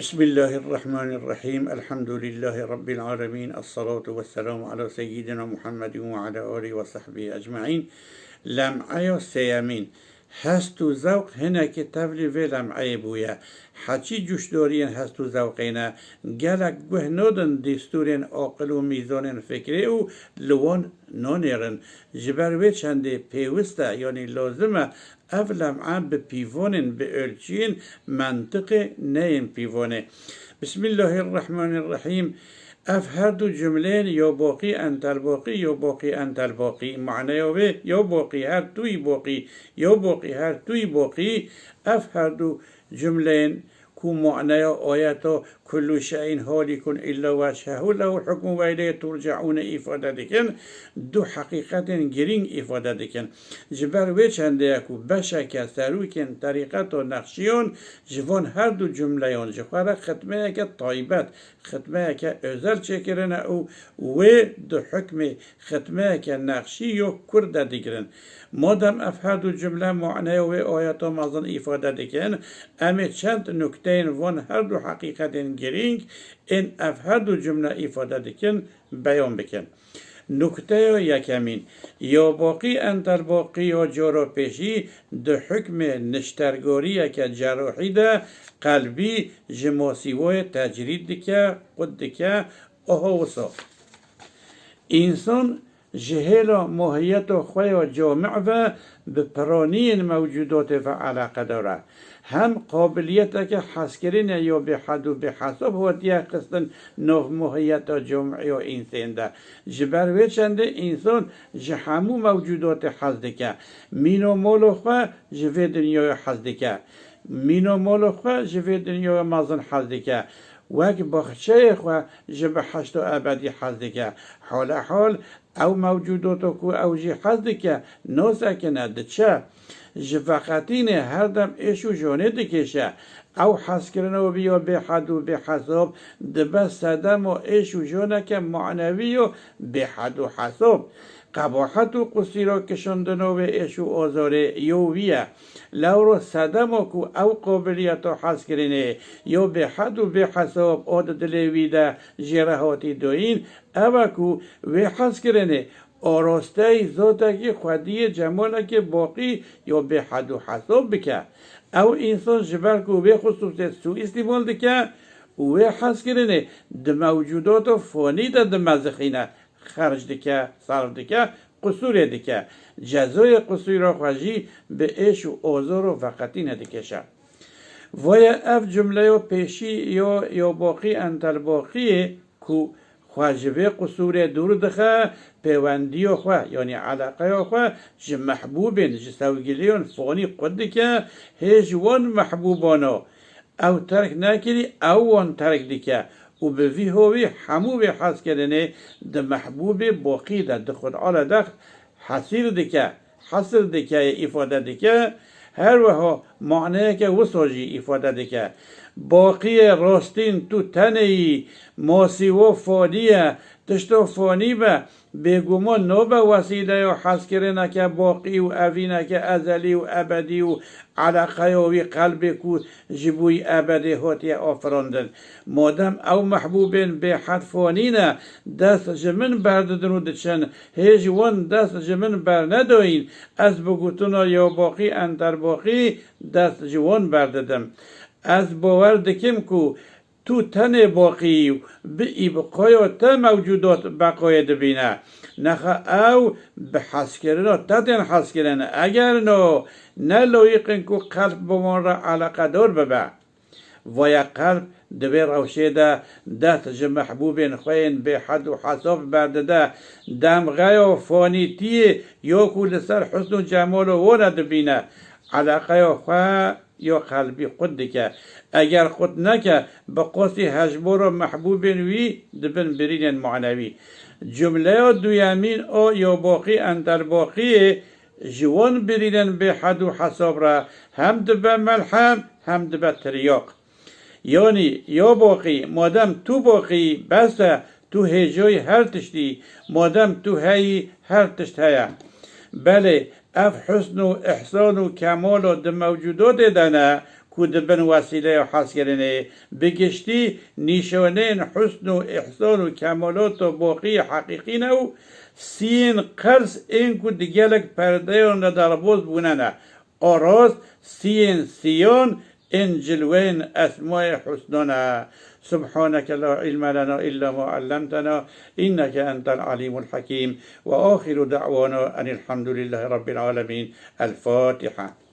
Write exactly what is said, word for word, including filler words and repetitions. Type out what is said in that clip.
Bismillahirrahmanirrahîm. Elhamdulîllahî Rabbil âlemîn. Esselatu vesselamû ala seyyidina Muhammedin ve ala alî ve sahbî ecmaîn. Lem'eya sêyemîn. Hest û zewq hinekî tevlî vê lem'eyê bûye. Heçî cûşdoriyên hest û zewqê ne. Gelek guh nodin dîstûrên aqil û mîzanên fikrê û li wan nanêrin. Ji ber wê çendê pêwist e, yanî lazim e, ev lem'e bi pîvanên, bi ölçiyên mentiqê, neyên pîvanê. Bismillahirrahmanirrahîm. Ev her du cumleyên yo boqî entel boqî, yo boqî entel boqî. Maneya wê yo boqî her tuyî boqî, yo boqî her tuyî boqî. Ev her du cumleyên ku maneya ayeta "Kullu şeyin halikun illa vechehu lehul hukmu ve ileyhi turcaun" îfade dikin, du heqîqetên girîng îfade dikin. Ji ber wê çendê ye ku beşeke serokên terîqeta Nexşiyan ji van her du cumleyan ji xwe re xitmeyeke taybet, xitmeyeke özel çêkirine û wê di hukmê xitmeyeke Nexşî yo Kurd de digirin. Madem ev her du cumle maneya wê ayeta mezin îfade dikin, em ê çend nukteyên van her du heqîqetên girîng ên ev her du cumle îfade dikin, beyan bikin. Nukteya yekemîn, yo boqî entel boqî yo coro pêşî di hukmê niştergoriyeke cerahî de qelbî ji mosîvoyê tecrîd dike, qut dike, oho wisa. Însan ji hêla mohiyeta xwe ya camî ve bi piraniyên mewcûdatê ve eleqedar e. Hem qabiliyeteke hezkirinê ya bêhed û bêhesab hatiye xistin nav mohiyeta camî ya însên de. Ji ber wê çendê însan ji hemû mewcûdatê hez dike. Mîn û mola xwe ji vê dinyayê hez dike. Mîn û mola xwe ji vê dinyayê mezin hez dike. Wek baxçeyê xwe ji biheşta ebedî hez dike. Holehol ew mewcûdata ku ew jî hez dike, nasekine, diçe. Ji veqetînê her dem êş û jonê dikêşe. Ew hezkirina wî ya bêhed û bêhesab dibe sedema êş û joneke manewî û bêhed û hesab. Qebahet û qusîra kişandina wê êş û azarê yo wî ye. Lewra sedema ku ew qabiliyeta hezkirinê yo bêhed û bêhesab a di dilê wî de jê re hatî dayîn, ew e ku wê hezkirinê arasteyî zatekî xwediyê cemalekî baqî yo bêhed û hesab bike. Ew însan ji ber ku wê xisûsê sûîstîmal dike û wê hezkirinê di mewcûdata fanî de dimezixîne, xerc dike, serf dike, qusûrê dike. Cezayê qusûra xwe jî bi êş û ozor û veqetînê dikêşe. Voye ev cumleya pêşî yo, yo boqî entel boqiyê ku xwe ji vê qusûrê dûr dixe, pêwendiya xwe, yanî eleqeya xwe ji mehbûbên, ji sewgiliyên fanî qut dike, hê ji wan mehbûbana ew terk nekirî, ew wan terk dike û bi vî hawî hemû vê hezkirinê di mehbûbê boqî de di xwe de hesîr dike, hesir dike, îfade dike, her wiha maneyeke wisa jî îfade dike. Boqiyê rastîn tu tenê yî, mosîvo fanî ye, tişto fanî be, bêguman nabe wesîleya hezkirineke baqî û evîneke ezelî û ebedî û eleqeya wî qelbê ku ji bo wî ebedê hatiye afirandin. Madem ew mehbûbên bêhed fanî ne, dest ji min berdidin û diçin, hê ji wan dest ji min bernedayîn, ez bi gotina ya baqî entel baqî dest ji wan berdidim. Ez bawer dikim ku tu tenê baqî yî û bi îbqaya te mewcûdat beqayê dibîne. Nexe ew bi hezkirina te tên hezkirin, eger no, ne layîq in ku qelb bi wan re eleqedar bibe. Vaya qelb di vê rewşê de dest ji mehbûbên xwe yên bêhed û hesab berdide, demxeya fanîtiyê ya ku li ser husn û cemala wan e dibîne. Eleqeya xwe ya qelbî qut dike. Eger qut neke, bi qasî hejbora mehbûbên wî dibin birînên manewî. Cumleya duyemîn a ya baqî entel baqiyê ji wan birînên bêhed û hesab re hem dibe melhem, hem dibe tiryaq. Yanî, ya baqî, madem tu baqî, bes e, tu hêjayî her tiştî, madem tu heyî, her tişt heye. Belê, ev husn û îhsan û kemala di mewcûdatê de ne, ku dibin wesîleya hezkirinê. Bi giştî nîşaneyên husn û îhsan û kemaloto boqî heqîqî ne û siyên qers ên ku di gelek perdeyan de derbas bûne ne. A rast siyên siyan ên cilweyên esmayê husna ne. سبحانك لا علم لنا إلا ما علمتنا إنك أنت العليم الحكيم. وآخر دعوانا أن الحمد لله رب العالمين. الفاتحة.